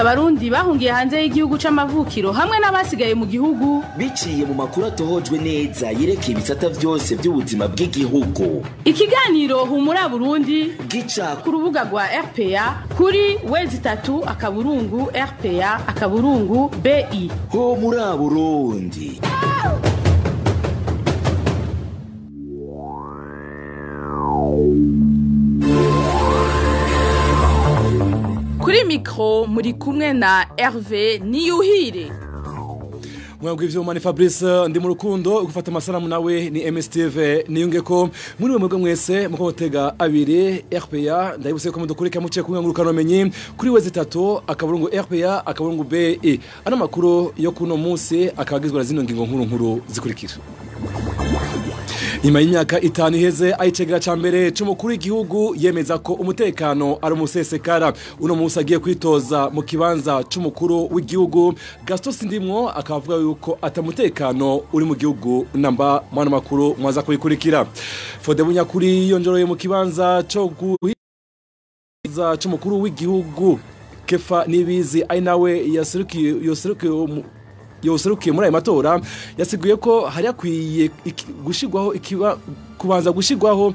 Abarundi bahungiye hanze y'igihugu c'amavukiro hamwe n'abasigaye mu gihugu biciye mu makuru atohojwe neza yerekeye ibisata vyose by'ubuzima bw'igihugu. Ikiganiro Humura Burundi gica ku rubuga rwa RPA kuri w3.rpa.bi. Humura Burundi. Kuri mikro muri kumwe na Hervé Niyuhire. Mwebwe ivyuma ni Fabrice ndi mu rukundo gufata amasanamu nawe ni MSTV niyunge ko muri mwebwe mwese muko mutega abiri RPA ndayibuse ko mudukurika muce ku ngurukano menyi kuri wezi 3 akaburungu RPA akaburungu BE. Ano makuru yo kuno munsi akabagizwe na zino ngingo nkuru nkuru zikurikira. Nyuma y'imyaka 5 iheze ayicegera ca mbere c'umukuru w'igihugu yemeza ko umutekano ari umusesekara. Uno munsi agiye kwitoza mu kibanza c'umukuru w'igihugu Gaston Sindimwo akavuga yuko atamutekano uri mu gihugu namba mwana makuru mwaza kubikurikira. Fode Bunyakuri yonjoroye mu kibanza co guhiza c'umukuru w'igihugu Kefa Nibizi ari nawe yaserukiye yoserukiye muri ayo matora yasiguye ko hari akwiye gushigwaho kubanza gushigwaho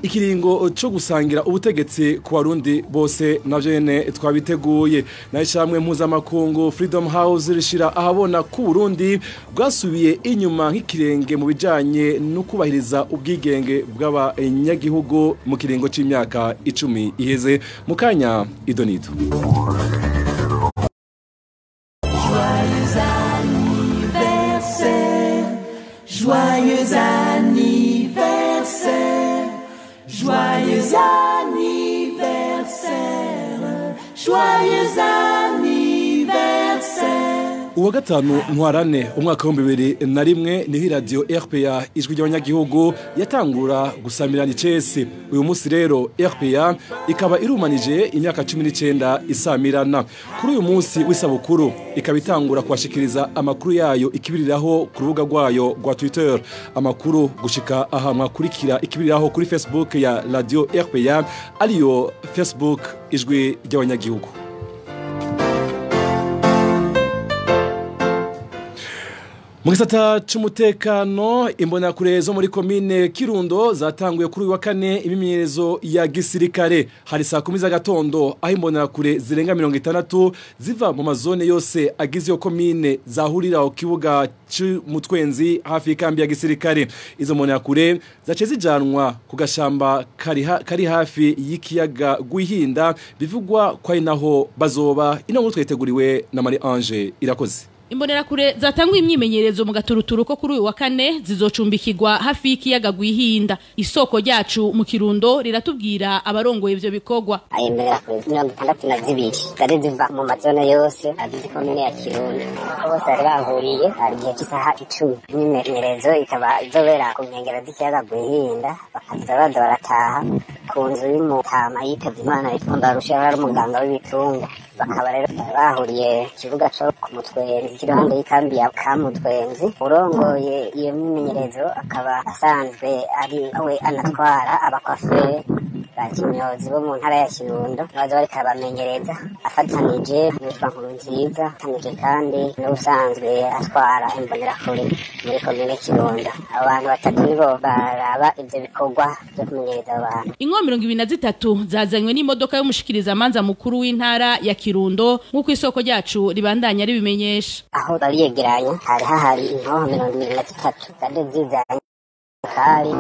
ikiringo cyo gusangira ubutegetsi ku Barundi bose navyo nyene twabiteguye. Na ishamwe mpuzamakungu Freedom House rishira ahabona ku Burundi bwasubiye inyuma nk'ikirenge mu bijanye no kubahiriza ubwigenge bw'abanyagihugu mu kiringo c'imyaka 10 iheze. Mukanya idonito. Joyeux anniversaire, joyeux anniversaire, joyeux anniversaire. Uwa gatanu ntwarane umwaka wa 2001 niho radio RPA ijwi ry'abanyagihugu yatangura gusamirana icese. Uyu munsi rero RPA ikaba irumanije imyaka 19 isamirana. Kuri uyu munsi w'isabukuru ikaba itangura kwashikiriza amakuru yayo ikibiriraho ku rubuga rwayo rwa Twitter. Amakuru gushika aha mwakurikira ikibiriraho kuri Facebook ya radio RPA ariyo Facebook ijwi ry'abanyagihugu. Mu gisata c'umutekano imbonakure zo muri komine Kirundo zatanguye kuri uyu wa kane imimenyerezo ya gisirikare. Hari saa 10 z'agatondo aho imbonakure zirenga 60 ziva mu mazone yose agize iyo komine zahurira ku kibuga c'Umutwenzi hafi y'ikambi ya gisirikare. Izo mbonakure zace zijanwa ku gashamba kari hafi y'ikiyaga Gwihinda bivugwa ko ari naho bazoba. Ino nkuru twayiteguriwe na Marie Ange Irakoze. Imbonerakure zatangwa imyimenyerezo mu gaturuturu ko kuri uyu wa kane zizocumbikirwa hafi y'ikiyaga Gwihinda. Isoko ryacu mu Kirundo riratubwira abarongoye ivyo bikorwa. Imbonerakure 62 zari ziva mu mazone yose agize komine ya Kirundo. Bose bari bahuriye hari igihe cy'isaha 10. Imyimenyerezo ikaba izobera ku nkengero z'ikiyaga Gwihinda, bakaza baza barataha ku nzu y'umutama yitavye Imana yitwa Mbarusha yari umuganga w'ibitungwa. Bakaba rero bahuriye kibuga co ku Mutwenzi kiruhande y'ikambi ya Kamutwenzi. Urongoye iyo myimenyerezo akaba asanzwe ari we anatwara abakwaferi ba kinyozi bo mu ntara ya Kirundo, baza bariko arabamenyereza afatanije n'uwitwa Nkurunziza, afatanije kandi n'usanzwe atwara imbonerakure muri komine Kirundo. Abo bantu batatu nibo baraba ivyo bikorwa vyo kumenyereza abo bantu. Ingo 23 zazanywe n'imodoka y'umushikiriza manza mukuru w'intara ya Kirundo nk'uko isoko ryacu ribandanya ribimenyesha. Aho bariyegeranya hari hahari inkoho 23 zari zizanye kari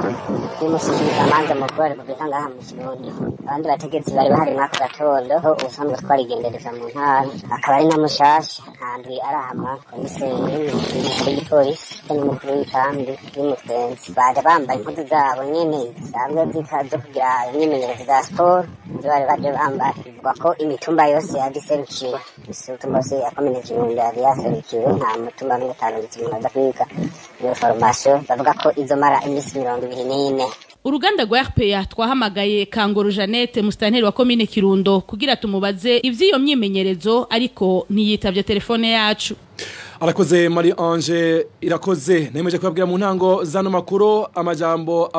y'umushikirizamanza mukuru wa Repubulika ngaha mu Kirundo. Abandi bategetsi bari bahari mwako gatondo ho ubusanzwe twarigendereza mu ntara, akaba ari na mushasha ntandwi arahama komiseri w'igipolisi n'umukuru w'ikambi y'Umutwenzi. Baje bambaye impuzu zabo nyene zisanzwe zo kugira imyimenyerezo za siporo, izo bari baje bambaye. Bivugwa ko imitumba yose yari iserukiwe, imitumba yose ya komine Kirundo yari yaserukiwe, nta mutumba n'umwe utarungitse umuntu aza kwiga iyo formation. Bavuga ko izomara imisi 24. Uruganda rwa RPA twahamagaye Kangoro Jeannette mustanteri wa komine Kirundo kugira tumubaze ivy'iyo myimenyerezo ariko ntiyitavye telefone yacu. Arakoze Marie Ange Irakoze. Nemeje kubabwira mu ntango zano makuru amajambo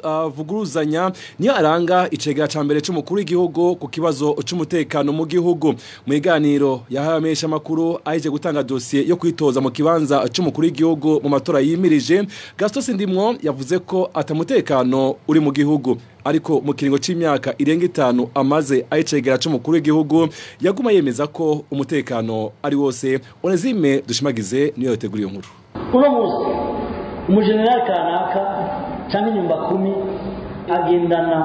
avuguruzanya niyo aranga icegera ca mbere c'umukuru w'igihugu ku kibazo c'umutekano mu gihugu. Mu iganiro yahaye amesha makuru aje gutanga dossier yo kwitoza mu kibanza c'umukuru w'igihugu mu matora yimirije, Gaston Sindimwo yavuze ko atamutekano uri mu gihugu, ariko mu kiringo c'imyaka irenga 5 amaze ayicegera c'umukuru w'igihugu yaguma yemeza ko umutekano ari wose. Onezime Dushimagize niyo yateguriye inkuru. Uno munsi umujenerali kanaka cyangwa inyumba kumi agendana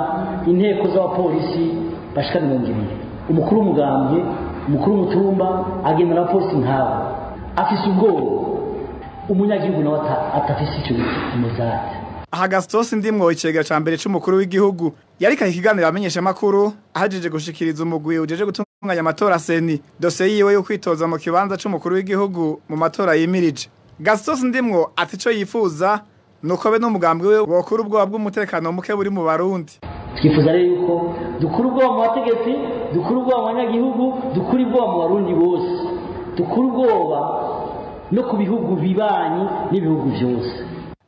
inteko z'abapolisi bashika 70, umukuru w'umugambwe, umukuru w'umutumba agendana abapolisi nk'abo, afise ubwoba. Umunyagihugu nawe atafise icyo umuzati. Aha Gaston Sindimwo icegera ca mbere c'umukuru w'igihugu yarika ikiganiro amenyesha makuru ahajeje gushikiriza umugwi ujeje gutunganya amatora seni dosiye yiwe yo kwitoza mu kibanza c'umukuru w'igihugu mu matora yimirije. Gaston Sindimwo ati ico yifuza nuko be n'umugambwe we bokura ubwoba bw'umutekano muke buri mu Barundi. Twifuza rero yuko dukura ubwoba mu bategetsi, dukura ubwoba mu banyagihugu, dukura ubwoba mu Barundi bose, dukura ubwoba no ku bihugu bibanyi n'ibihugu vyose.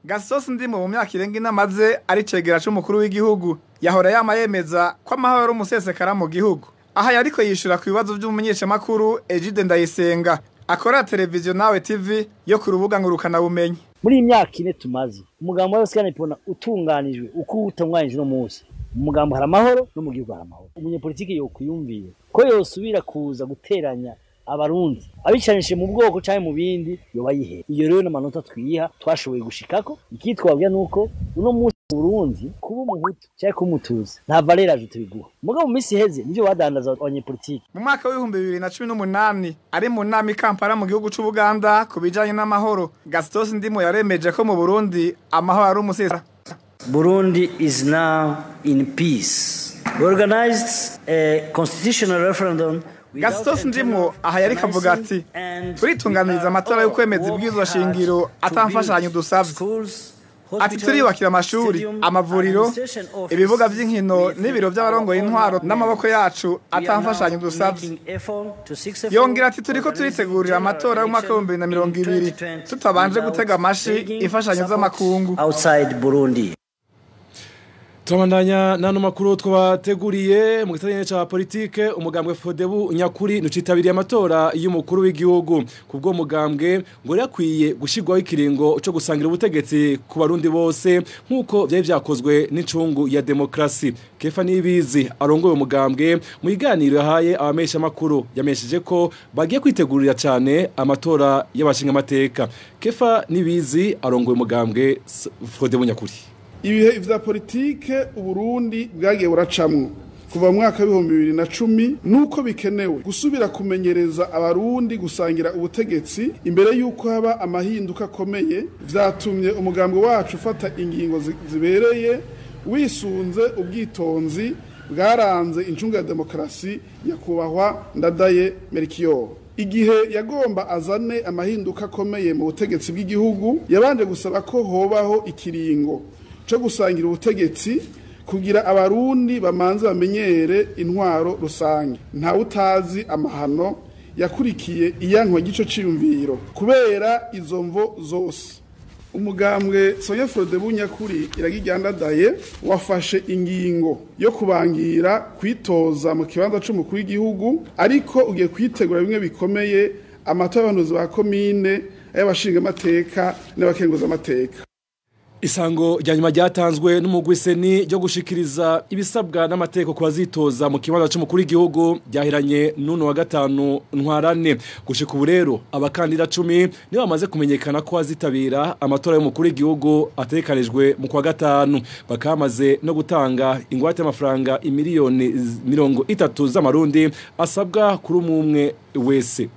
Gaston Sindimwo mu myaka irenga inamaze ari cegera c'umukuru w'igihugu yahora yama yemeza ko amahoro ari umusesekara mu gihugu. Aha yariko yishura ku bibazo vy'umumenyeshamakuru Egide Ndayisenga akora televiziyo Nawe TV yo ku rubuga ngurukana bumenyi. Muri iyi myaka ine tumaze umugambo wose kandi pona utunganijwe uko utunganijwe no munsi, umugambo hari amahoro no mu gihugu hari amahoro. Umunyepolitiki yokwiyumvira ko yosubira kuza guteranya abarundi abicanishije mu bwoko cyangwa mu bindi yoba yihe. Iyo rero n'amanota twiha twashoboye gushikako. Ikitwabya nuko uno munsi mu Burundi kuba umuhutu cyangwa kuba umutuzi nta valeur ajoute biguha. Mugabo mu minsi iheze nivyo badandaza abanyepolitiki. Mu mwaka w'ibihumbi 2018 ari mu nama i Kampala mu gihugu c'Ubuganda ku bijanye n'amahoro, Gaston Sindimwo yaremeje ko mu Burundi amahoro ari umusesa. Burundi is now in peace. We organized a constitutional referendum. Gaston Sindimwo aha yariko avuga ati turitunganiriza amatora yo kwemeza ibwirizwa shingiro atamfashanyo dusavye. Ati turiyubakira amashuri, amavuriro, ibibuga vy'inkino n'ibiro vy'abarongoye intwaro n'amaboko yacu atamfashanyo dusavye. Yongera ati turiko turitegurira amatora y'umwaka wa 2020 tutabanje gutega amashi imfashanyo z'amakungu. Outside Burundi. Turabandanya nano makuru twabateguriye mu gisata ca politike. Umugambwe Fodebu nyakuri nucitabiriye amatora y'umukuru w'igihugu. Kubwo mugambwe ngo yakwiye gushirwaho ikiringo cyo gusangira ubutegetsi ku barundi bose nkuko byari vyakozwe n'incungu ya demokrasi. Kefa Nibizi arongoye umugambwe mu iganiro yahaye abamesha makuru yamesheje ko bagiye kwitegurira cyane amatora y'abashinga amateka. Kefa Nibizi arongoye umugambwe Fodebu nyakuri. Ibihe vya politike Uburundi bwagiye buracamwo kuva mu mwaka w'ibihumbi 2010 nuko bikenewe gusubira kumenyereza abarundi gusangira ubutegetsi imbere yuko haba amahinduka akomeye. Vyatumye umugambwe wacu ufata ingingo zibereye wisunze ubwitonzi bwaranze incunga ya demokrasi nyakubahwa Ndadaye Melchior. Igihe yagomba azane amahinduka akomeye mu butegetsi bw'igihugu yabanje gusaba ko hobaho ikiringo cyo gusangira ubutegetsi kugira abarundi bamanze bamenyere intwaro rusange. Nta utazi amahano yakurikiye iyankwa gico ciyumviro kubera izo mvo zose. Umugambwe Sonia Frodebu nyakuri iragijyandadaye wafashe ingingo yo kubangira kwitoza mu kibanza c'umukuru w'igihugu, ariko ugiye kwitegura bimwe bikomeye amatora y'abahanuzi ba komine, ay'abashinga amateka n'abakenguza amateka. Isango rya nyuma ryatanzwe n'umugwi seni ryo gushikiriza ibisabwa n'amateko kubazitoza mu kibanza c'umukuru w'igihugu ryahiranye n'uno wa gatanu ntwarane. Gushika ubu rero abakandida 10 nibo bamaze kumenyekana ko bazitabira amatora y'umukuru w'igihugu ategekanijwe mu kwa gatanu, bakamaze no gutanga ingwate y'amafaranga imiliyoni 30 z'amarundi asabwa kuri umwe wese.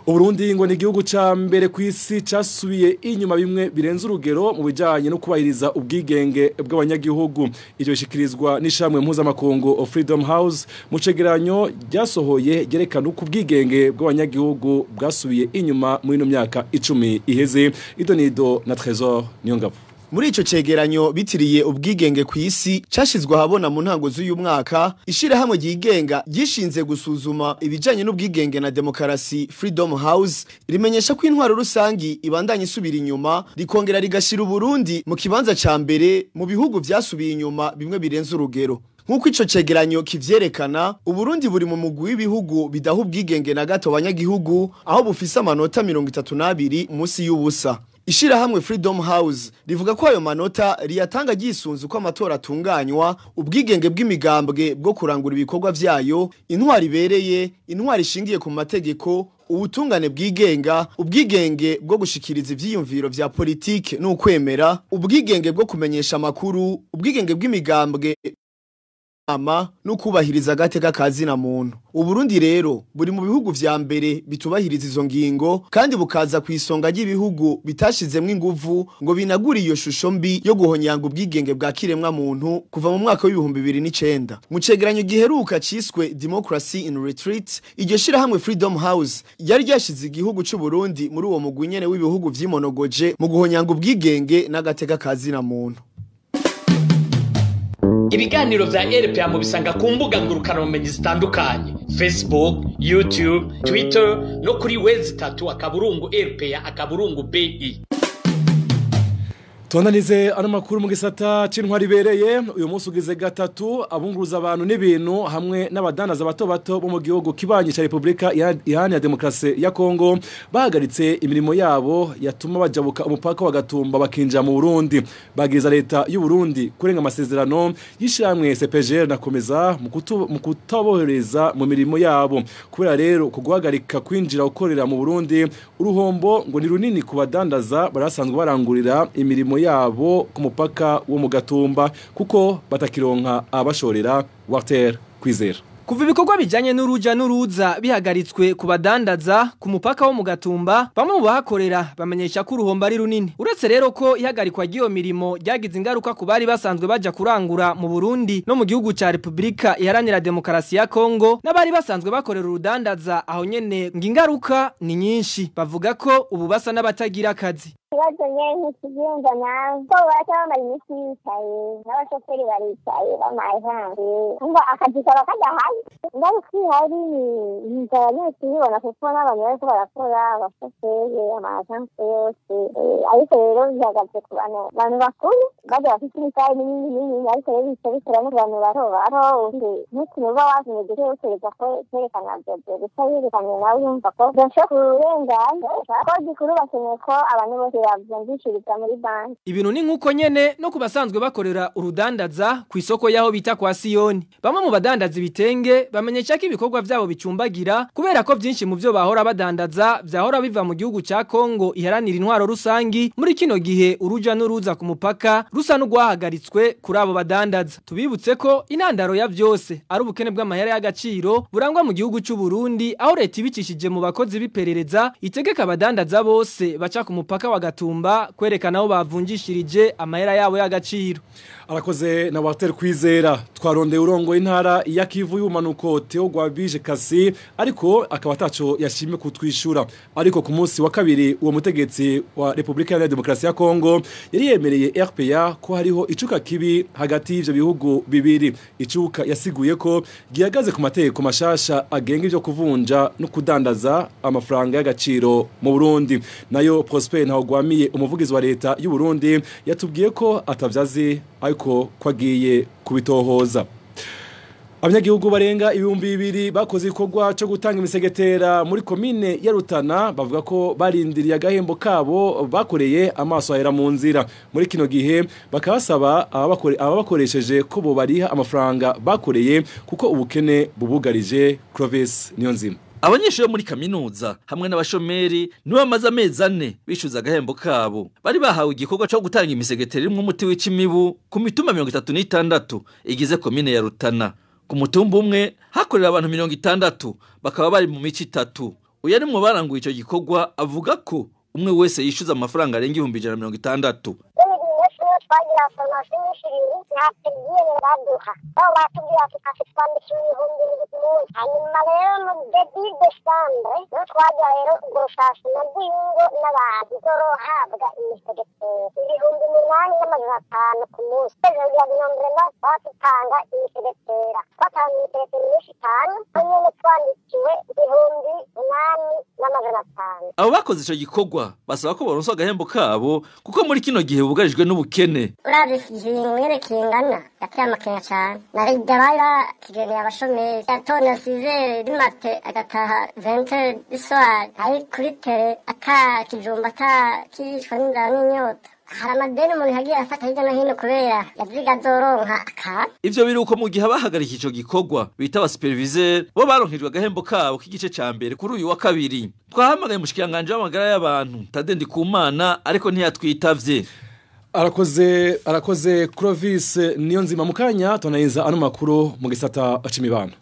Uburundi ngo ni igihugu ca mbere kw'isi casubiye inyuma bimwe birenze urugero mu bijanye no kubahiriza ubwigenge bw'abanyagihugu. Ivyo bishikirizwa n'ishamwe mpuzamakungu Freedom House mu cegeranyo ryasohoye ryerekana uko ubwigenge bw'abanyagihugu bwasubiye inyuma muri ino myaka 10 iheze. Idonido na Trésor Niyongabo. Muri ico cegeranyo bitiriye ubwigenge ku isi cashizwe ahabona mu ntango z'uyu mwaka, ishirahamwe ryigenga ryishinze gusuzuma ibijanye n'ubwigenge na demokarasi Freedom House rimenyesha ko intwaro rusangi ibandanya isubira inyuma, rikongera rigashira Uburundi mu kibanza ca mbere mu bihugu vyasubiye inyuma bimwe birenze urugero. Nkuko ico cegeranyo kivyerekana, Uburundi buri mu mugwi w'ibihugu bidaha ubwigenge na gato abanyagihugu, aho bufise amanota 32 musi y'ubusa. Ishirahamwe Freedom House rivuga ko ayo manota riyatanga ryisunze uko amatora atunganywa, ubwigenge bw'imigambwe bwo kurangura ibikorwa vyayo, intwari ibereye, intwari ishingiye ku mategeko, ubutungane bwigenga, ubwigenge bwo gushikiriza ivyiyumviro vya politike n'ukwemera, ubwigenge bwo kumenyesha amakuru, ubwigenge bw'imigambwe ama n'ukubahiriza agateka kazina muntu. Uburundi rero buri mu bihugu vya mbere bitubahiriza izo ngingo, kandi bukaza ku isonga ry'ibihugu bitashizemwo inguvu ngo binagure iyo shusho mbi yo guhonyanga ubwigenge bwa kiremwa muntu kuva mu mwaka w'ibihumbi 2009. Mu cegeranyo giheruka ciswe Democracy in Retreat, iryo shirahamwe Freedom House yari ryashize igihugu c'u Burundi muri uwo mugwi nyene w'ibihugu vyimonogoje mu guhonyanga ubwigenge n'agateka kazina muntu. Ibiganiro vya RPA mubisanga ku mbuga ngurukanabumenyi zitandukanye: Facebook, YouTube, Twitter no kuri www.rpa.bi. Tuandanize ano makuru mu gisata c'intwari ibereye. Uyu munsi ugize gatatu abunguruza abantu n'ibintu hamwe n'abadandaza bato bato bo mu gihugu kibanyi ca Republika Iharanira Demokarasi ya Kongo bahagaritse imirimo yabo yatuma bajabuka umupaka wa Gatumba bakinjira mu Burundi. Bagiriza leta y'u Burundi kurenga amasezerano y'ishamwe CPGL na komeza mu kutabohereza mu mirimo yabo. Kubera rero kuguhagarika kwinjira ukorera mu Burundi, uruhombo ngo ni runini ku badandaza barasanzwe barangurira imirimo yabo ku mupaka wo mu Gatumba, kuko batakironka abashorera. Walter Kwizera. Kuva ibikorwa bijanye n'uruja n'uruza bihagaritswe ku badandaza ku mupaka wo mu Gatumba, bamwe mu bahakorera bamenyesha ko uruhombo ari runini. Uretse rero ko ihagarikwa ry'iyo mirimo ryagize ingaruka ku bari basanzwe baja kurangura mu Burundi no mu gihugu ca Republika Iharanira Demokarasi ya Kongo, n'abari basanzwe bakorera urudandaza aho nyene, ngo ingaruka ni nyinshi. Bavuga ko ubu basa n'abatagira akazi. Ikibazo nyene ntikibyumva nawe ko baca bamara iminsi bicaye, n'abashoferi baricaye bamaye hanze, ngo akazi kaba kadahari. Ingaruka ihari ni inzara nyene tuyibona, kuko n'abantu bariko barakora, abashoferi, ama-agence yose, ariko rero bihagaze ku bantu bakuru baja bafite imitahe minini minini, ariko rero bica bikora no ku bantu bato bato. Nk'ikintu uba wazinye utekereza ko cyerekana bebe gusa yerekanye, nawe urumva ko bashobora kurengana ko gikuru bakeneye ko abantu bose bavyumvishiriza muri banki. Ibintu ni nkuko nyene no kubasanzwe bakorera urudandaza ku isoko yaho bita kwa Siyoni. Bamwe mu badandaza ibitenge bamenyesha ko ibikorwa vyabo bicumbagira kubera ko vyinshi mu vyo bahora badandaza vyahora biva mu gihugu ca Kongo iharanira intwaro rusangi. Muri kino gihe uruja n'uruza ku mupaka rusa n'ugwahagaritswe kuri abo badandaza. Tubibutse ko intandaro ya vyose ari ubukene bw'amahera y'agaciro burangwa mu gihugu c'u Burundi, aho leta ibicishije mu bakozi b'iperereza itegeka abadandaza bose baca ku mupaka wa Gatumba kwerekana aho bavunjishirije amahera yabo y'agaciro. Arakoze na Walter Kwizera. Twarondeye urongo intara ya Kivu y'umanuko Theo Gwabije Kasi, ariko akaba ataco yashimye kutwishura. Ariko ku munsi wa kabiri uwo mutegetsi wa Republika Iharanira Demokarasi ya Kongo yari yemereye RPA ko hariho icuka kibi hagati y'ivyo bihugu bibiri. Icuka yasiguye ko gihagaze ku mategeko mashasha agenga ivyo kuvunja no kudandaza amafaranga y'agaciro mu Burundi. Nayo Prosper Ntawugwamiye, umuvugizi wa leta y'u Burundi, yatubwiye ko atavyazi ariko kwagiye kubitohoza. Abanyagihugu barenga 2000 bakoze igikorwa cyo gutanga imisegetera muri komine ya Rutana bavuga ko barindiriye agahembo kabo bakoreye amaso ahera mu nzira. Muri kino gihe bakabasaba ababakoresheje ko bo bariha amafaranga bakoreye, kuko ubukene bubugarije. Clovis Niyonzima. Abanyeshuri muri kaminuza hamwe n'abashomeri nibo bamaze amezi 4 bishuza agahembo kabo. Bari bahawe igikorwa cyo gutanga imisegetera irimwo umuti wica imibu ku mitumba 36 igize komine ya Rutana. Ku mutumba umwe hakorera abantu 60 bakaba bari mu mici 3. Uyu ari mu baranguye ico gikorwa avuga ko umwe wese yishuza amafaranga arenga 160. Twagira formation nyinshi ibiri, nta tubwire baduha. Aho batubwira ati twandikira 2000 ku munsi. Hanyuma rero mu début décembre niho twagira rero urwo rushashimo rw'ingo n'abantu zorohabwa imisegetera 8500 ku munsi. Kugira nombrema twatanga imisegetera, twatanga imisegetera myinshi itanu, aho nyene twandikiwe 8500. Abo bakoze ico gikorwa basaba ko baronswa agahembo kabo kuko muri kino gihe bugarijwe n'ubukene. Uravye iki kiringo nyene kingana, yateye amakenga cane. Narirya bari bakigeneye abashomeri, yatonda 6h du matin agataha 20h du soir, ari kuri tere ata kijumba ata kicwa n'inzara n'inyota. Hari amadeni umuntu yagiye afata hirya no hino kubera yaziga azoronka akantu. Ivyo biruko mu gihe abahagarika ico gikorwa bita abasuperviseur bo baronkejwe agahembo kabo k'igice ca mbere kuri uyu wa kabiri. Twahamagaye umushikiranganji w'amagara y'abantu Tade Ndikumana ariko ntiyatwitavye. Arakoze Clovis Niyonzima. Mukanya tunayiza ano makuru mu gisata c'imibano.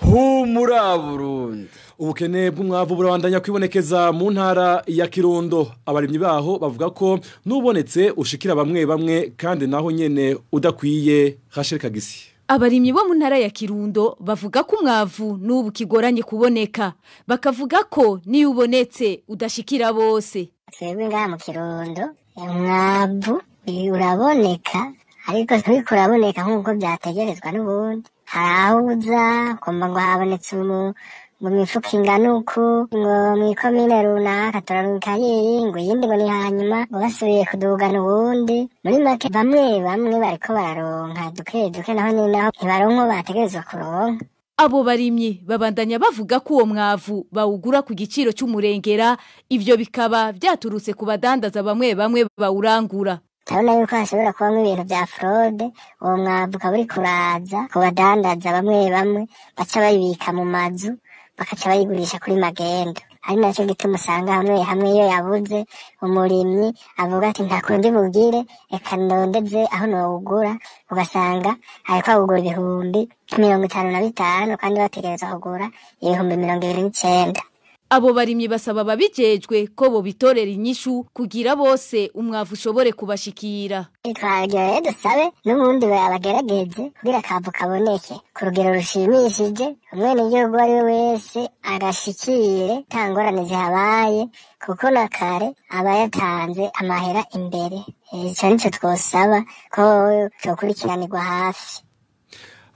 Humura Burundi. Ubukene bw'umwavu burabandanya kwibonekeza mu ntara ya Kirundo. Abarimyi baho bavuga ko nubonetse ushikira bamwe bamwe kandi naho nyene udakwiye. Rachel Kagisi. Abarimyi bo mu ntara ya Kirundo bavuga ko umwavu n'ubu kigoranye kuboneka, bakavuga ko niyo ubonetse udashikira bose. Twebwe ngaha mu Kirundo umwavu uraboneka, ariko nturiko uraboneka nk'uko byategerezwa n'ubundi. Hari aho uza ukumva ngo habonetse mu mifuko ingana uku, ngo mw'ikomine runaka turaronka iyi, ngo iyindi ngo ni hanyuma, ngo basubiye kudugana ubundi. Muri make bamwe bamwe bariko bararonka duke duke, naho nyene naho ntibaronka bategerezwa kuronka. Abo barimyi babandanya bavuga ko uwo mwavu bawugura ku giciro c'umurengera, ivyo bikaba vyaturutse ku badandaza bamwe bamwe bawurangura. Turabona yuko hashobora kubamwo ibintu vya fraude, uwo mwavu ukaba uriko uraza ku badandaza bamwe bamwe baca bayibika mu mazu bakaca bayigurisha kuri magendo. Ari naco gituma usanga hamwe hamwe iyo yabuze umurimyi avuga ati nta kundi bugire, reka ndondeze aho nowugura, ugasanga ariko awugura 55,000 kandi bategerezwa kugura 29,000. Abo barimyi basaba babijejwe ko bobitorera inyishu kugira bose umwavu ushobore kubashikira. Twagira rero dusabe n'ubundi bagerageze kugira akavu kaboneke ku rugero rushimishije, umwenegihugu uwo ari we wese agashikire nta ngorane zihabaye, kuko na kare aba yatanze amahera imbere. Ico nico twosaba ko cokurikiranirwa hafi.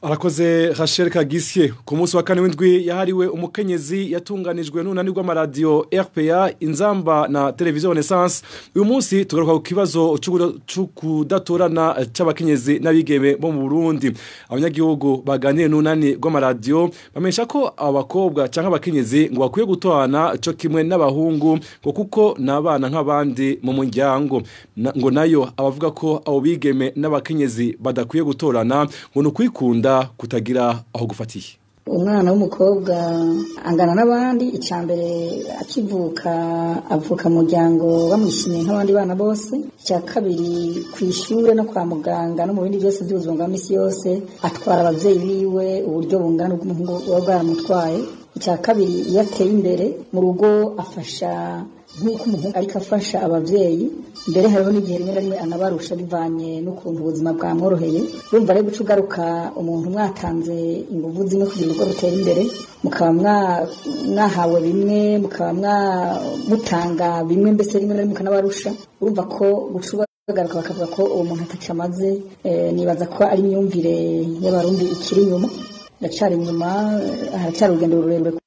Arakoze Rachel Kagisye. Ku munsi wa kane w'indwi yahariwe umukenyezi yatunganijwe n'unani rw'amaradiyo RPA, Inzamba na Televiziyo Renaissance. Uyu munsi tugaruka ku kibazo c'ukudatorana c'abakenyezi n'abigeme bo mu Burundi. Abanyagihugu baganiriye n'unani rw'amaradiyo bamenyesha ko abakobwa canke abakenyezi ngo bakwiye gutorana co kimwe n'abahungu, ngo kuko n'abana nk'abandi mu muryango. Ngo nayo abavuga ko abo bigeme n'abakenyezi badakwiye gutorana ngo nukwikunda kutagira aho gufatiye. Umwana w'umukobwa angana n'abandi, icambere akivuka avuka mu muryango bamwishimiye nk'abandi bana bose. Icya kabiri ku ishure no kwa muganga no mu bindi byose by'ubuzima bwa misi yose atwara abavyeyi biwe uburyo bungana ubw'umuhungu buba bwaramutwaye. Icya kabiri iyo ateye imbere mu rugo afasha nk'uko umuhungu ariko afasha abavyeyi, mbere hariho n'igihe rimwe na rimwe anabarusha bivanye n'ukuntu ubuzima bwamworoheye. Urumva rero guca ugaruka umuntu mwatanze inguvu zimwe kugira urugo rutere imbere, mukaba mwahawe bimwe, mukaba mutanga bimwe, mbese rimwe na rimwe mukanabarusha. Urumva ko guca bagaruka bakavuga ko uwo muntu ataco amaze. Nibaza ko ari imyumvire y'Abarundi ikiri inyuma, iracari inyuma, haracyari urugendo rurerure.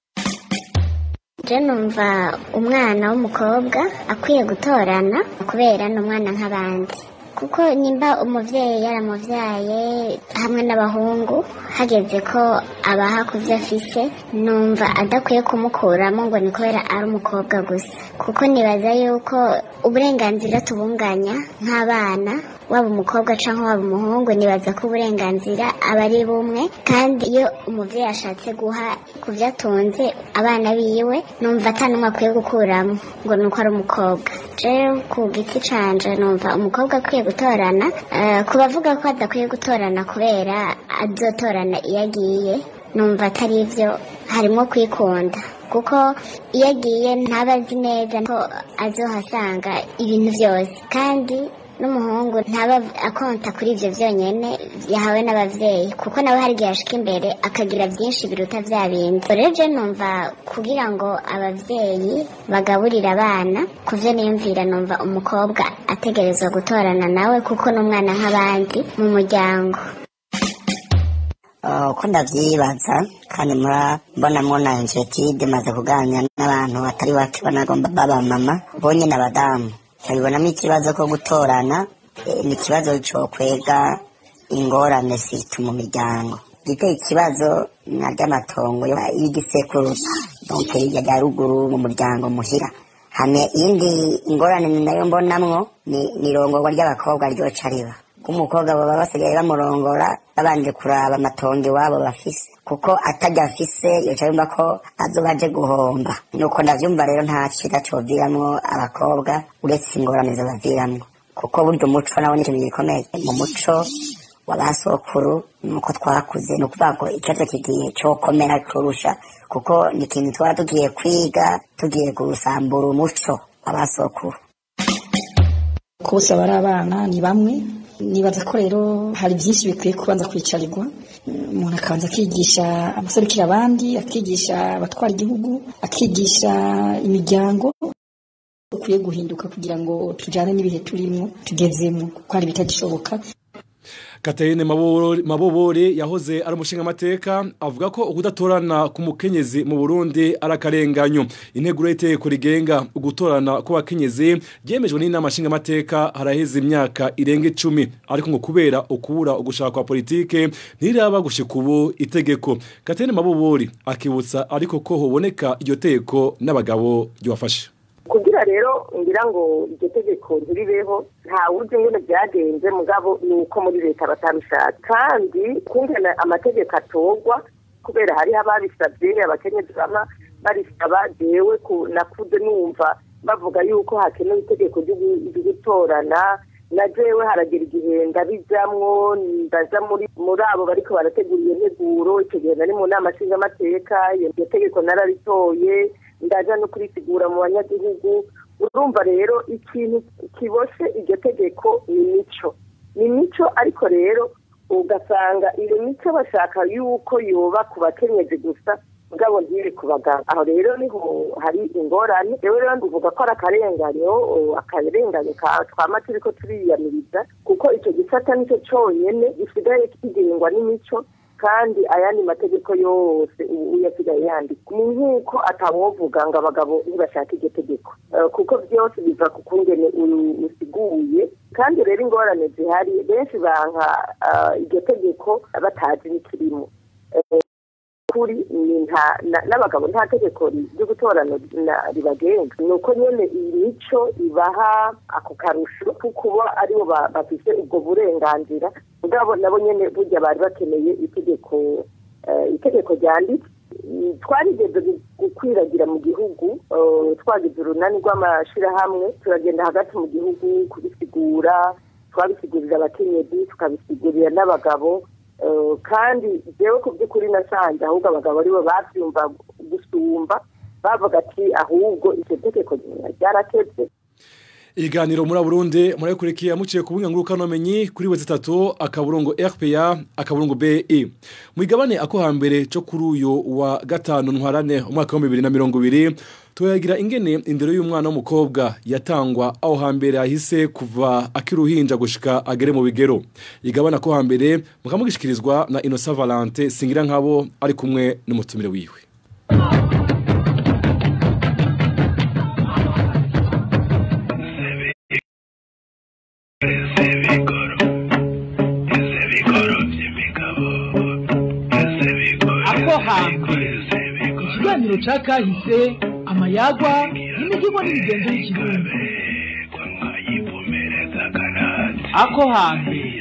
Je numva umwana w'umukobwa akwiye gutorana kubera ni umwana nk'abandi, kuko nimba umuvyeyi yaramuvyaye hamwe n'abahungu hageze ko abaha kuvyo afise, numva adakwiye kumukuramo ngo ni kubera ari umukobwa gusa, kuko nibaza yuko uburenganzira tubunganya nk'abana, waba umukobwa canke waba umuhungu, nibaza ko uburenganzira aba ari bumwe. Kandi iyo umuvyeyi ashatse guha kuvyo atunze abana biwe, numva ata n'umwe akwiye gukuramo ngo nuko ari umukobwa. Jewe ku giti canje numva umukobwa akwiye gutorana. Ku bavuga ko adakwiye gutorana kubera azotorana iyo agiye, numva atari ivyo, harimwo kwikunda, kuko iyo agiye ntaba azi neza ko azohasanga ibintu vyose, kandi N'umuhungu ntaba akonta kuri ivyo vyonyene yahawe n'abavyeyi, kuko nawe hari igihe ashika imbere akagira vyinshi biruta vya bindi. Rero je numva kugira ngo abavyeyi bagaburire abana, kuvyo niyumvira numva umukobwa ategerezwa gutorana nawe, kuko n'umwana nk'abandi mu muryango. Uko ndavyibaza kandi murabonamwo na inquiétude, maze kuganira n'abantu batari bake banagomba baba mama bonye n'abadamu, nkabibonamo ikibazo ko gutorana ni ikibazo cokwega ingorane situ mu miryango. Giteye ikibazo na ry'amatongo y'igisekuru, donc hirya rya ruguru mu muryango muhira. Hame iyindi ingorane nayo mbonamwo ni irongorwa ry'abakobwa ryoca riba k'umukobwa, baba basigaye bamurongora babanje kuraba amatongo iwabo bafise, kuko atarya afise yoca yumva ko azoba aje guhomba. Nuko ndavyumva rero nta ciza coviramwo abakobwa uretse ingorane zobaviramwo, kuko burya umuco nawo ni ikintu gikomeye. Mu muco w'abasokuru nuko twakuze, ni ukuvuga ko ikibazo kigiye cokomera kurusha, kuko ni ikintu tuba tugiye kwiga, tugiye gusambura umuco w'abasokuru. Ko bose aba ari abana ni bamwe. Nibaza ko rero hari byinshi bikwiye kubanza kwicarirwa, umuntu akabanza akigisha abaserukira abandi, akigisha abatwara igihugu, akigisha imiryango. Ukwiye guhinduka kugira ngo tujane n'ibihe turimo tugezemo, kuko hari ibitagishoboka. Katerine Mabobore yahoze ari umushinga mateka avuga ko ukudatorana ku mukenyezi mu Burundi ari akarenganyo. Integuro y'iteko rigenga ugutorana ku bakenyezi ryemejwe n'inama nshinga mateka haraheze imyaka irenga 10, ariko ngo kubera ukubura ugushaka kwa politike ntiraba gushika ubu itegeko. Katerine Mabobore akibutsa ariko ko hoboneka iryo teko n'abagabo ryobafasha. Kugira rero ngira ngo iryo tegeko ntiribeho, nta wuzi ingene byagenze, mugabo ni uko muri leta batabishaka. Kandi kungena amategeko atorwa, kubera hariho ababisabye, abakenyezi bama barisaba, jewe nakuze numva bavuga yuko hakenewe itegeko ryo gutorana, na jewe haragera igihe ndabijamwo, ndaja muri abo bariko barategura iyo nteguro. Ico gihe nari mu nama nshingamateka, iyo tegeko nararitoye, ndaja no kurisigura mu banyagihugu. Urumva rero ikintu kiboshe iryo tegeko ni mico, ni mico. Ariko rero ugasanga iyo mico bashaka yuko yoba ku bakenyezi gusa, mugabo ntiri ku bagabo. Aho rero niho hari ingorane. Rero rero ndivuga ko ari akarenganyo, akarenganyo twama turiko turiyamiriza, kuko ico gisata nico conyene gisigaye kigengwa n'imico, kandi ayandi mategeko yose ubu yasigaye yandikwa. Ni nk'uko atawovuga ngo abagabo ntibashaka iryo tegeko, kuko byose biva ku kungene usiguye. Kandi rero ingorane zihari, benshi banka iryo tegeko batazi n'ikirimo. Kuri n'abagabo nta tegeko ryo gutorana ribagenga, nuko nyene iyi mico ibaha ako karusho kuko aribo bafise ubwo burenganzira, mugabo nabo nyene burya bari bakeneye itegeko, itegeko ryanditse. Twarigeze gukwiragira mu gihugu, twagize urunani rw'amashirahamwe, turagenda hagati mu gihugu kubisigura, twabisigurira abakenyezi, tukabisigurira n'abagabo. Kandi jewe ku by'ukuri nasanze ahubwo abagabo aribo bavyumva gusumba, bavuga ati ahubwo iryo tegeko ryarakeze. Iganiro muri Burundi murayikurikiye muciye ku buhinga ngurukanomenyi kuri wezi 3 akaburungu RPA akaburungu BE. Mwigabane ako hambere cyo kuri uyu wa gatanu ntwarane umwaka wa 2020 tuyagira ingene indero y'umwana w'umukobwa yatangwa aho hambere ahise kuva akiruhinja gushika agere mu bigero. Igabana ko hambere mukamugishikirizwa na Innocent Valente Singira nkabo ari kumwe n'umutumire wiwe. Ako hambere ikiganiro cakahise amayagwa n'imigigo n'ibigenzo y'ikirundi. Ako hambere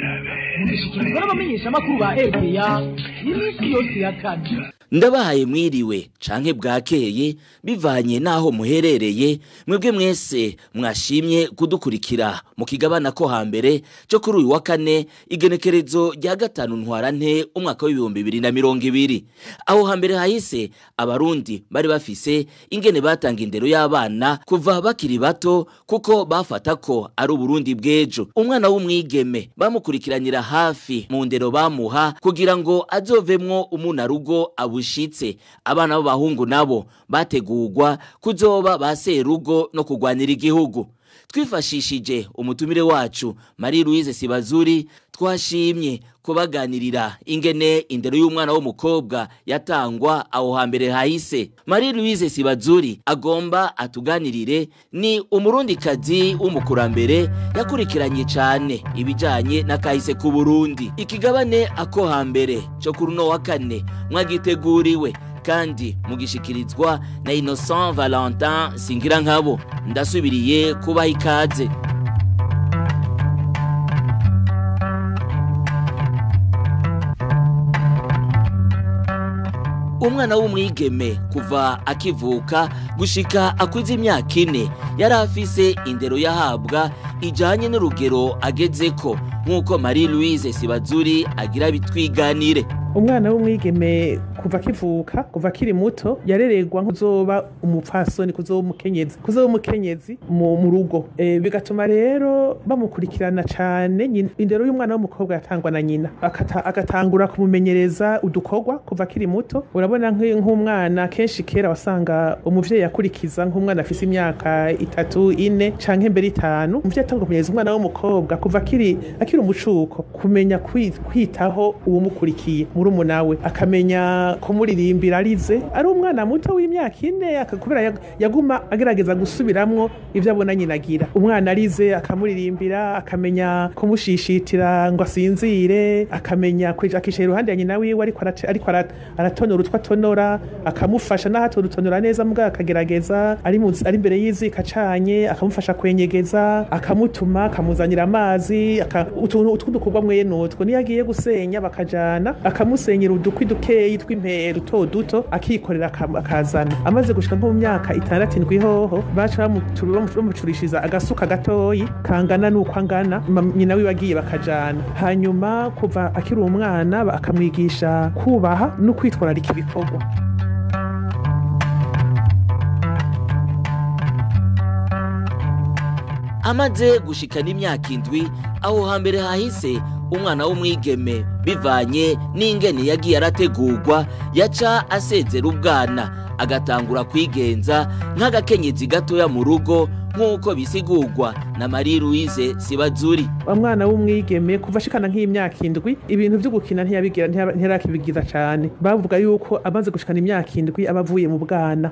mugishikirizwa n'abamenyeshamakuru ba RPA Iminsi yose ya kane. Ndabahaye mwiriwe canke bwakeye bivanye naho muherereye, mwebwe mwese mwashimye kudukurikira mu kigabana ko hambere cyo kuri uyu wa kane, igenekerezo rya 5 ntwarante umwaka wa 2020. Aho hambere hahise abarundi bari bafise ingene batanga indero y'abana kuva bakiri bato, kuko bafata ko ari Uburundi bw'ejo. Umwana w'umwigeme bamukurikiranira hafi mu ndero bamuha kugira ngo azovemwo umunarugo abushitse. Abana b'abahungu nabo bategurwa kuzoba ba serugo no kugwanira igihugu. Twifashishije umutumire wacu Marie Louise Sibazuri, twashimye kubaganirira ingene indero y'umwana w'umukobwa yatangwa aho hambere hahise. Marie Louise Sibazuri agomba atuganirire ni umurundikazi w'umukurambere yakurikiranye cyane ibijanye n'akahise ku Burundi. Ikigabane ako hambere cyo kuri no wa kane mwagiteguriwe kandi mugishikirizwa na Innocent Valentin Singirankabo. Ndasubiriye kubaha ikaze. Umwana w'umwigeme kuva akivuka gushika akuze imyaka 4 yari afise indero yahabwa ijanye n'urugero agezeko, nk'uko Marie Louise Sibazuri agira bitwiganire. Umwana w'umwigeme kuva kivuka, kuva kiri muto, yarererwa nkuzoba umupfasoni, kuzoba umukenyezi, kuzoba umukenyezi mu rugo. Bigatuma rero bamukurikirana cyane. Indero y'umwana w'umukobwa yatangwa na nyina, agatangura kumumenyereza udukorwa kuva kiri muto. Urabona nk'umwana kenshi kera wasanga umuvyeyi yakurikiza nk'umwana afise imyaka 3, 4 canke mbere 5, umuvyeyi atangura kumenyereza umwana w'umukobwa kuva akiri umucuko, kumenya kwitaho uwumukurikiye murumunawe, akamenya kumuririmbira arize ari umwana muto w'imyaka 4, akakubera yaguma agerageza gusubiramwo ivyo abona nyina agira. Umwana arize akamuririmbira, akamenya kumushishitira ngo asinzire, akamenya akisha iruhande ya nyina wiwe ariko aratonora utwo atonora, akamufasha n'aho utonora neza mbwa akagerageza ari imbere y'iziko acanye, akamufasha kwenyegeza, akamutuma, akamuzanira amazi, utuntu tw'udukorwa mwene utwo. Niyo agiye gusenya bakajana, akamusenyera udukwi dukeyi tw'impera duto duto, akikorera akazana. Amaze gushika nko mu myaka 6 7 hoho baca bamucurishiriza agasuka gatoyi kangana nuko angana nyina wiwe agiye bakajana. Hanyuma kuva akiri umwana akamwigisha kubaha no kwitwararika ibikorwa. Amaze gushikana imyaka 7 aho hambere hahise, umwana w'umwigeme bivanye n'ingene yagiye arategurwa yaca asezera ubwana, agatangura kwigenza nk'agakenyezi gatoya mu rugo, nk'uko bisigurwa na Marie Louise Sibazuri. Umwana w'umwigeme kuva ashikana nk'imyaka 7 ibintu byo gukina ntiyabigira, ntiyarakibigiza cyane. Bavuga yuko amaze gushikana imyaka 7 aba avuye mu bwana.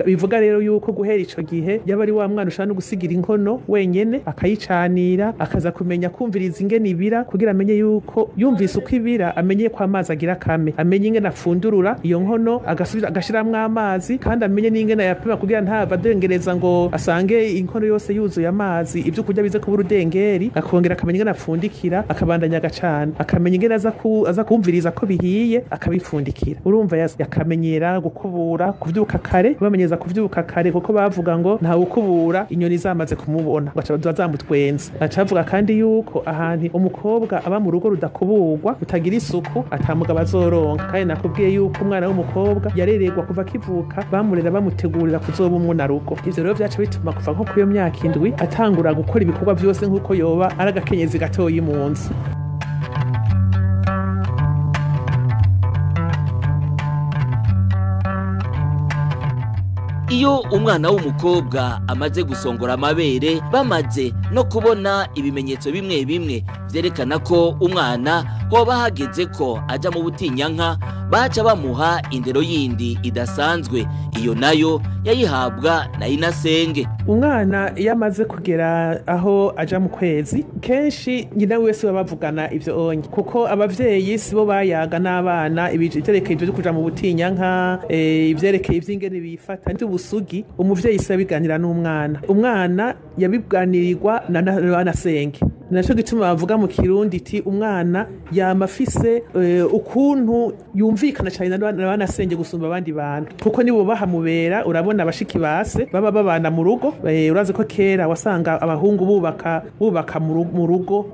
Bivuga rero yuko guhera ico gihe yaba ari wa mwana ushaka no gusigira inkono wenyene, akayicanira, akaza kumenya kumviriza ingene ibira kugira amenye yuko yumvise uko ibira, amenye ko amazi agira kame, amenye ingene afundurura iyo nkono agasubira agashiramwo amazi, kandi amenye n'ingene yapima kugira ntava adengereza ngo asange inkono yose yuzuye amazi, ibyo kurya bize kubura udengeri. Akongera akamenya ingene apfundikira, akabandanya agacana, akamenya ingene aza kumviriza ko bihiye, akabipfundikira. Urumva yakamenyera gukubura, kuvyuka kare, bamenyeza kuvyuka kare kuko bavuga ngo nta ukubura inyoni zamaze kumubona, baca bazamutwenza. Acavuga kandi yuko ahantu umukobwa aba mu rugo rudakuburwa, utagira isuku, atamugabo azoronka. Kandi nakubwiye yuko umwana w'umukobwa yarererwa kuva kivuka, bamurera bamutegurira kuzoba umunarugo. Ivyo rero vyaca bituma kuva nko kuyo myaka 7 atangura gukora ibikorwa byose nkuko yoba ari agakenyezi gatoyi mu nzu. Iyo umwana w'umukobwa amaze gusongora amabere, bamaze no kubona ibimenyetso bimwe bimwe vyerekana ko umwana hoba hageze ko aja mu butinyanka, baca bamuha indero yindi idasanzwe. Iyo nayo yayihabwa na inasenge. Umwana iyo amaze kugera aho aja mu kwezi, kenshi nyina wese bavugana ivyo onye, kuko abavyeyi sibo bayaga n'abana ibiterekeye ivyo kuja mu butinyanka, ivyerekeye ivy'ingene bifata ubusugi. Umuvyeyi se abiganira n'umwana, umwana yabiganirirwa na nasenge. Naco gituma bavuga mu Kirundi iti umwana yama afise ukuntu yumvikana cyane na banasenge gusumba abandi bantu, kuko nibo bahamubera. Urabona abashiki base baba babana mu rugo, urazi ko kera wasanga abahungu bubaka mu rugo,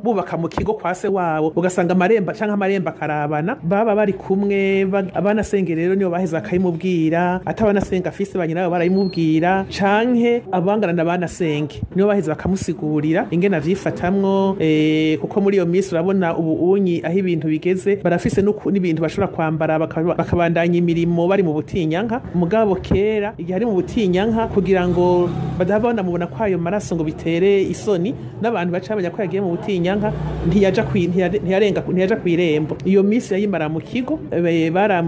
bubaka mu kigo kwa se wabo, ugasanga amaremba canke amaremba akarabana, baba bari kumwe. Abanasenge rero nibo baheza akayimubwira, atabanasenga afise banyina barayimubwira, canke abangana na banasenge nibo baheza bakamusigurira ingene avyifatamwo, kuko muri iyo minsi urabona ubu unyi aho ibintu bigeze barafise n'ibintu bashobora kwambara bakabandanya imirimo bari mu butinyanka. Mugabo kera igihe ari mu butinyanka, kugira ngo badahava banamubona kwayo maraso ngo bitere isoni n'abantu baca bamenya ko yagiye mu butinyanka, ntiyaja ntiyarenga ntiyaja kw'irembo. Iyo minsi yayimara mu kigo,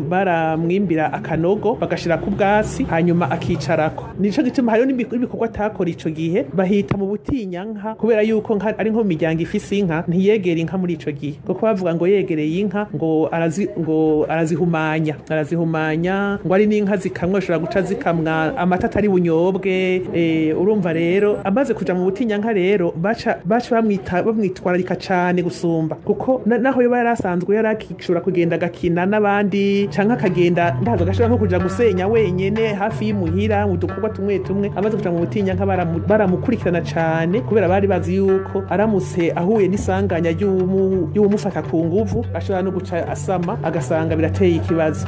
baramwimbira akanogo bagashira ku bwatsi hanyuma akicarako. Nico gituma hariho n'ibikorwa atakora ico gihe bahita mu butinyanka, kubera yuko ari nko mu miryango ifise inka ntiyegera inka muri ico gihe, kuko bavuga ngo yegereye inka ngo arazihumanya ngo ari n'inka zikamwa ashobora guca zikamwa amata atari bunyobwe. Urumva rero amaze kuja mu butinyanka rero baca bamwitwararika cane gusumba, kuko naho yoba yarasanzwe yarakishobora kugenda agakina n'abandi canke akagenda ndaza agashobora nko kuja gusenya wenyene hafi y'imuhira mu dukorwa tumwe tumwe. Amaze kuja mu butinyanka baramukurikirana cane, kubera bari bazi yuko aramutse ahuye n'isanganya y'uwumufata ku nguvu ashobora no guca asama agasanga birateye ikibazo.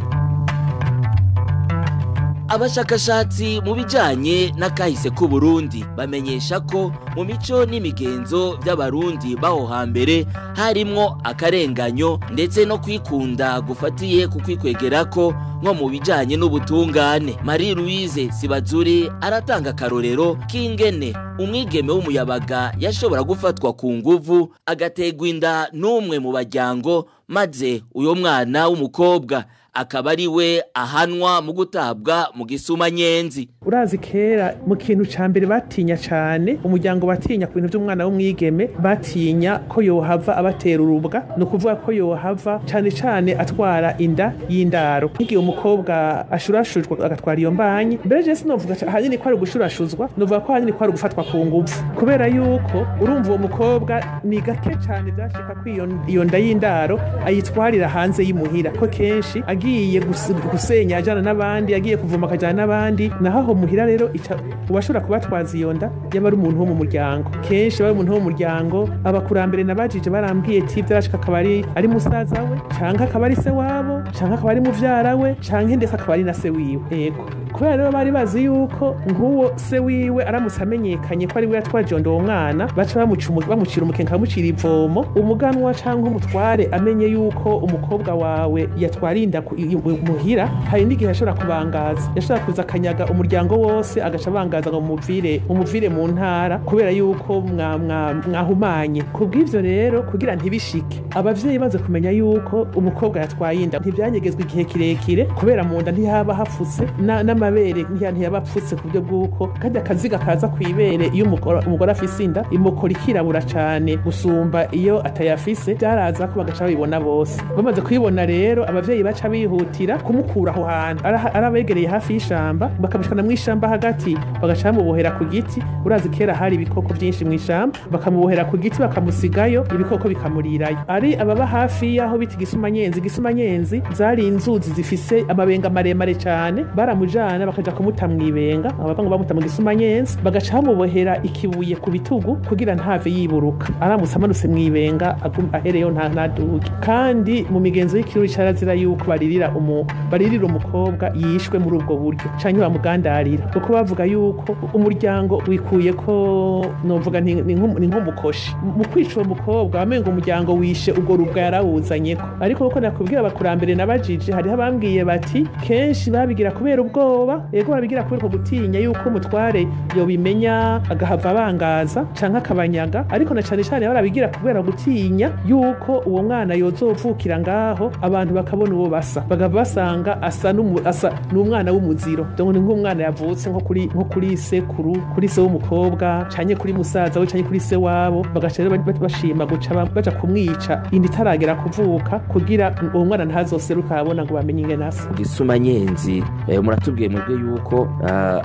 Abashakashatsi mu bijanye n'akahise k'u Burundi bamenyesha ko mu mico n'imigenzo by'abarundi baho hambere harimwo akarenganyo ndetse no kwikunda gufatiye ku kwikwegerako nko mu bijanye n'ubutungane. Marie Louise Sibazuri aratanga akarorero k'ingene umwigeme w'umuyabaga yashobora gufatwa ku nguvu agategwa inda n'umwe mu bajyango, maze uyo mwana w'umukobwa akaba ari we ahanwa mu gutabwa mu gisuma nyenzi. Urazi kera mu kintu ca mbere batinya cane umuryango, batinya ku bintu by'umwana w'umwigeme, batinya ko yohava abatera urubwa, no kuvuga ko yohava cane cane atwara inda y'indaro. Nkigiye umukobwa ashurashujwe agatwara iyo mbanyi, mbere je sinovuga hanini ko ari gushurashuzwa, novuga ko hanini ko ari gufatwa ku nguvu, kubera yuko urumva uwo mukobwa ni gake cane byashika ko iyo nda y'indaro ayitwarira hanze y'imuhira, ko kenshi agiye gusenya ajana n'abandi, agiye kuvoma akajana n'abandi. Naho aho muhira rero uwashobora kubatwaza iyo nda yaba ari umuntu wo mu muryango, kenshi aba ari umuntu wo mu muryango. Abakurambere nabajije barambwiye ati byarashika akaba ari musaza we, canke akaba ari se wabo, canke akaba ari muvyara we, canke ndetse akaba ari na se wiwe. Yego, kubera rero bari bazi yuko nk'uwo se wiwe aramutse amenyekanye ko ari we yatwaje uwo mwana, baca bamucira umukenke bamucira ivomo. Umuganwa canke umutware amenye yuko umukobwa wawe yatwara inda muhira, hari n'igihe ashobora kubangaza, yashobora kuza akanyaga umuryango wose agaca abangaza ngo mumuvire mu ntara, kubera yuko mwahumanye. Kubw'ivyo rero kugira ntibishike, abavyeyi baze kumenya yuko umukobwa yatwaye inda, ntivyanyegezwa igihe kirekire, kubera mu nda ntihaba hafutse n'amabere ntiyabapfutse ku buryo bw'uko kajya akaziga kaza kw'ibere iyo umugore afise inda imukora ikirabura cane gusumba iyo atayafise. Byaraza ko bagaca babibona bose. Bamaze kuyibona rero abavyeyi baca bihutira kumukura aho hantu arabegereye hafi y'ishamba, bakamushikana mw'ishamba hagati, bagaca bamubohera ku giti. Urazi kera hari ibikoko byinshi mw'ishamba, bakamubohera ku giti bakamusigayo, ibikoko bikamurirayo. Ari ababa hafi y'aho bita igisumanyenzi, igisumanyenzi zari inzuzi zifise amabenga maremare cane, baramujana bakaja kumuta mw'ibenga, abavuga ngo bamuta mu gisumanyenzi, bagaca bamubohera ikibuye ku bitugu kugira ntave yiburuka, aramutse amanutse mw'ibenga ahereyo ntaduge. Kandi mu migenzo y'ikirundi carazira yuko baririra umukobwa yishwe muri ubwo buryo canke bamugandarira, kuko bavuga yuko umuryango wikuye ko novuga ni nk'umukoshi mu kwica uwo mukobwa, bamenga umuryango wishe ubwo rubwa yarawuzanyeko. Ariko kuko nakubwira abakurambere nabajije, hariho abambwiye bati kenshi babigira kubera ubwoba, yego babigira kubera gutinya yuko umutware yobimenya agahava abangaza canke akabanyaga, ariko na cane cane barabigira kubera gutinya yuko uwo mwana yozovukira ngaho abantu bakabona uwo basa, bagava basanga asa n'umwana w'umuziro, donc ni nk'umwana yavutse nko kuri sekuru, kuri se w'umukobwa canke kuri musaza we canke kuri se wabo, bagaca rero bashima guca baja kumwica inda itaragera kuvuka, kugira uwo mwana ntazoseruka abona ngo bamenye ingene asa. Gisumanyenzi muratubwiye mwebwe yuko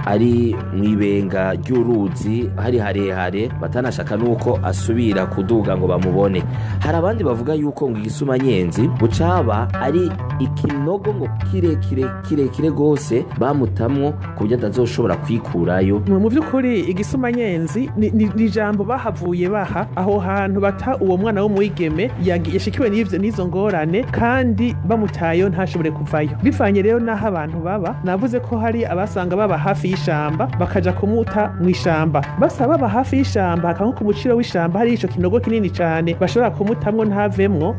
ari mwibenga ry'uruzi hari harehare batanashaka nuko asubira kuduga ngo bamubone. Hari abandi bavuga yuko ngo igisumanyenzi bucaba ari ikinogo ngo kirekire kirekire gose bamutamwo ku buryo atazoshobora kwikurayo. Mu by'ukuri igisumanyenzi ni ijambo bahavuye baha aho hantu bata uwo mwana w'umwigeme yashikiwe n'ivyo n'izo ngorane kandi bamutayo ntashobore kuvayo. Bivanye rero n'aho abantu baba, navuze ko hari abasanga baba hafi y'ishamba bakaja kumuta mu ishamba. Basaba baba hafi y'ishamba hakaba ku muciro w'ishamba hari ico kinogo kinini cane bashobora kumutamwo ntavemwo,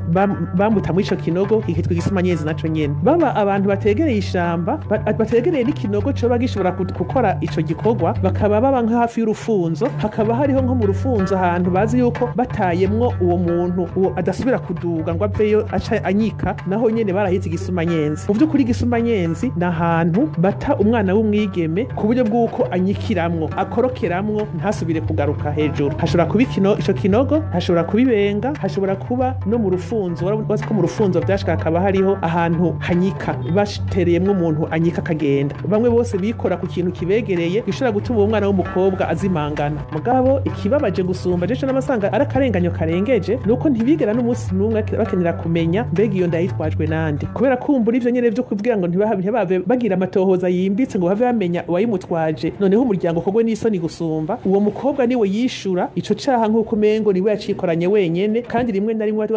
bamuta mu ico kinogo kikitwa igisumanyenzi naco nyene. Baba abantu bategereye ishamba bategereye n'ikinogo coba gishobora gukora ico gikorwa, bakaba baba nka hafi y'urufunzo, hakaba hariho nko mu rufunzo ahantu bazi yuko batayemwo uwo muntu uwo adasubira kuduga ngo aveyo aca anyika, naho nyene barahize igisumanyenzi. Mu by'ukuri igisumanyenzi ni ahantu bata umwana w'umwigeme ku buryo bw'uko anyikiramwo akorokeramwo ntasubire kugaruka hejuru. Hashobora kuba ico kinogo, hashobora kuba ibenga, hashobora kuba no mu rufunzo. Warazi ko mu rufunzo vyashika hakaba hariho ahantu hanyika batereyemwo umuntu anyika akagenda. Bamwe bose bikora ku kintu kibegereye gishobora gutuma uwo mwana w'umukobwa azimangana. Mugabo ikibabaje gusumba jeje n'amasanga ari akarenganyo karengeje nuko ntibigera n'umunsi n'umwe bakenera kumenya mbega iyo ndayitwajwe nande, kubera kumbura ivyo nyene vyo kuvugira ngo ntibave bagira amatohoza yimbitse ngo bave bamenya uwayimutwaje. Noneho umuryango kogwe n'isoni gusumba uwo mukobwa niwe yishura ico caha nk'uko umengo niwe yacikoranye wenyene, kandi rimwe na rimwe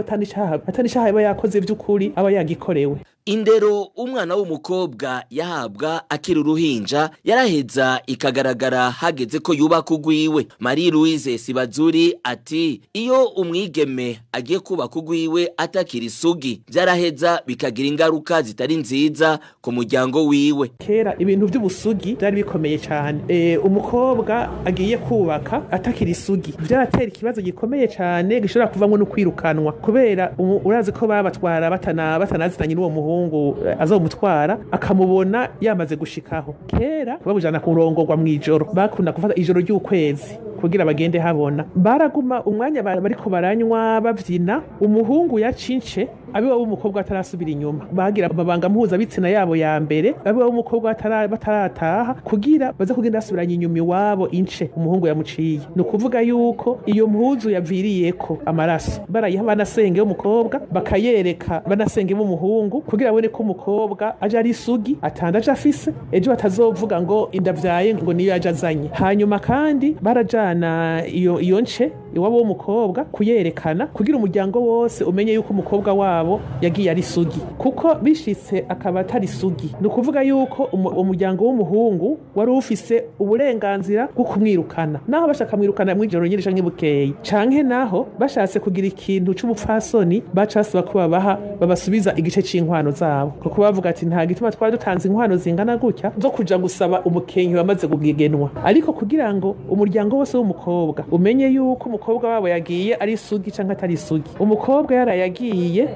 atanicaha aba yakoze vy'ukuri aba yagikorewe. Indero umwana w'umukobwa yahabwa akiri uruhinja yaraheza ikagaragara hageze ko yubaka ugwiwe. Marie Louise Sibazuri ati iyo umwigeme agiye kubaka ugwiwe atakiri isugi byaraheza bikagira ingaruka zitari nziza ku muryango wiwe. Kera ibintu by'ubusugi byari bikomeye cyane. Umukobwa agiye kubaka atakiri isugi byaratera ikibazo gikomeye cyane gishobora kuvamwo no kwirukanwa, kubera urazi ko babatwara batanazitanye n'uwo muhungu azomutwara akamubona yamaze gushikaho. Kera babujana kurongorwa mu ijoro, bakunda gufata ijoro ry'ukwezi kugira bagende habona. Baraguma umwanya bariko baranywa bavyina, umuhungu yacince abiwa w'umukobwa atarasubira inyuma, bagira amabanga mpuzabitsina yabo ya mbere abiwa w'umukobwa batarataha kugira baze kugenda basubiranye inyuma iwabo ince umuhungu yamuciye. Ni ukuvuga yuko iyo mpuzu yaviriyeko amaraso barayiha banasenge w'umukobwa bakayereka banasenge b'umuhungu kugira abone ko umukobwa aje ari isugi atandaje afise, ejo batazovuga ngo indavyaye ngo niyo yaje azanye. Hanyuma kandi barajana iyo nce iwabo w'umukobwa kuyerekana kugira umuryango wose umenye yuko umukobwa wabo yagiye ari isugi, kuko bishitse akaba atari isugi. Ni ukuvuga yuko umuryango w'umuhungu wari ufise uburenganzira bwo kumwirukana, naho bashaka mwirukana mwijoro nyine canke bukeye, canke naho bashatse kugira ikintu c'ubupfasoni baca basaba ko babaha babasubiza igice c'inkwano zabo, kuko bavuga ati nta gituma twari dutanze inkwano zingana gutya zo kuja gusaba umukenke wamaze kugegenwa. Ariko kugira ngo umuryango wose w'umukobwa umenye yuko umukobwa wabo yagiye ari isugi canke atari isugi, umukobwa yarayagiye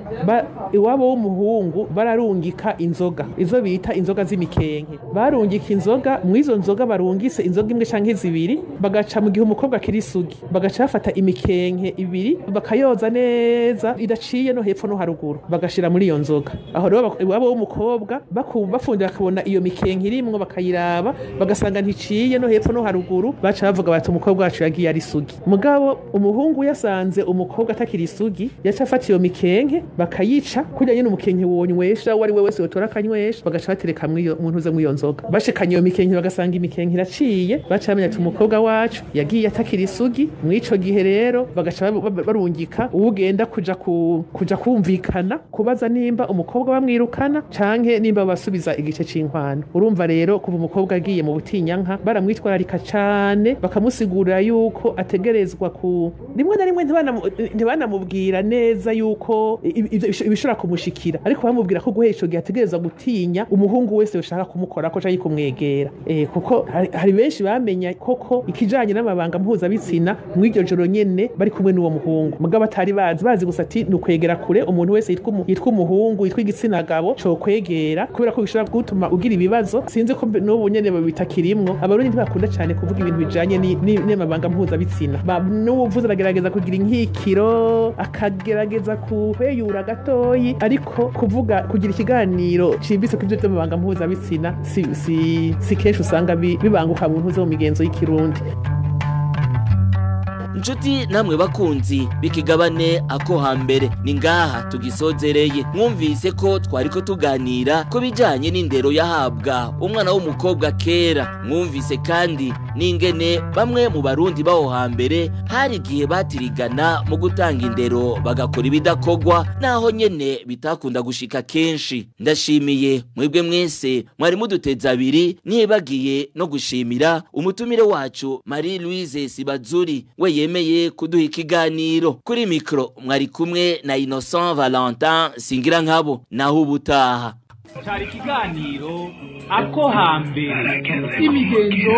iwabo w'umuhungu bararungika inzoga, izo bita inzoga z'imikenke. Barungika inzoga, mwizo nzoga barungise inzoga imwe canke zibiri, bagaca mu gihe umukobwa akiri isugi bagaca bafata imikenke ibiri bakayoza neza idaciye no hepfo no haruguru bagashira muri iyo nzoga. Aho rero iwabo w'umukobwa bafundira bakabona iyo mikenke irimwo bakayiraba bagasanga nticiye no hepfo no haruguru, baca bavuga bati umukobwa wacu yagiye ari isugi. Mugabo umuhungu yasanze umukobwa atakiri isugi yaca afata iyo mikenke bakayica kugira nyine umukenke wonywesha uwo ari we wese yotora akanywesha, bagaca batereka mu ntuze mw'iyo nzoga. Bashikanye iyo mikenke bagasanga imikenke iraciye, baca bamenya ati umukobwa wacu yagiye atakiri isugi. Mw'ico gihe rero bagaca barungika uwugenda kuja kumvikana kubaza nimba umukobwa bamwirukana canke nimba basubiza igice c'inkwano. Urumva rero kuva umukobwa agiye mu butinyanka baramwitwararika cane, bakamusigurira yuko ategerezwa ku rimwe na rimwe ntibanamubwira neza yuko ibishobora kumushikira, ariko bamubwira ko guhesha ico gihe ategerezwa gutinya umuhungu wese ushaka kumukorako canke kumwegera. Kuko hari benshi bamenya koko ikijanye n'amabanga mpuzabitsina mw'iryo joro nyene bari kumwe n'uwo muhungu, mugabo batari bazi gusa ati ni ukwegera kure umuntu wese yitwa umuhungu yitwa igitsina gabo co kwegera, kubera ko bishobora gutuma ugira ibibazo. Sinzi ko n'ubu nyene babitakirimwo, abarundi ntibakunda cane kuvuga ibintu bijanye n'amabanga mpuzabitsina. N'uwuvuze aragerageza kugira inkikiro, akagerageza kuheyura gatoyi, ariko kuvuga kugira ikiganiro cimbitse ku ivyo vy'amabanga mpuzabitsina si kenshi usanga bibanguka mu ntuze mu migenzo y'ikirundi. Nshuti namwe bakunzi bikigabane ako hambere, ni ngaha tugisozereye. Mwumvise ko twariko tuganira ko bijanye n'indero yahabwa umwana w'umukobwa kera. Mwumvise kandi n'ingene bamwe mu Barundi baho hambere hari igihe batirigana mu gutanga indero bagakora ibidakogwa, naho nyene bitakunda gushika kenshi. Ndashimiye mwebwe mwese mwari muduteza abiri, nibagiye no gushimira umutumire wacu Marie Louise Sibazuri we yemeye kuduha ikiganiro. Kuri mikro mwari kumwe na Innocent Valentin Singira nkabo, naho ubutaha. Cari ikiganiro ako hambere, imigenzo,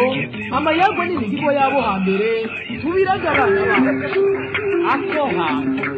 amayagwa n'imigigo yabo hambere tubiraga abana bacu. Ako hambere.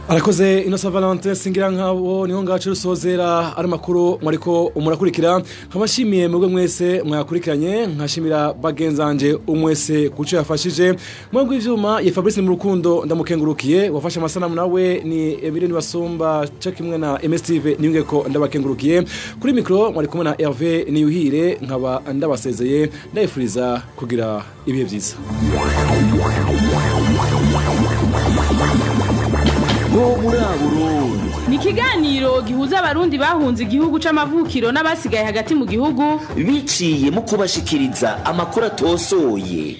Arakoze Innocent Valentin Singira nkabo, niho ngacu rusozera ari makuru mwariko murakurikira. Nkabashimiye mwebwe mwese mwakurikiranye, nkashimira bagenzanje umwese kuco yafashije. Mwebwe ivyuma ye Fabrice mu rukundo ndamukengurukiye, wafashe amasanamu nawe ni Emirene Basumba cyo kimwe na MSTV niyunge ko ndabakengurukiye. Kuri micro mwari kumwe na Hervé Niyuhire, nkaba ndabasezeye ndayifuriza kugira ibihe byiza. Ni ikiganiro gihuza abarundi bahunze igihugu c'amavukiro n'abasigaye hagati mu gihugu biciye mu kubashikiriza amakuru atosoye.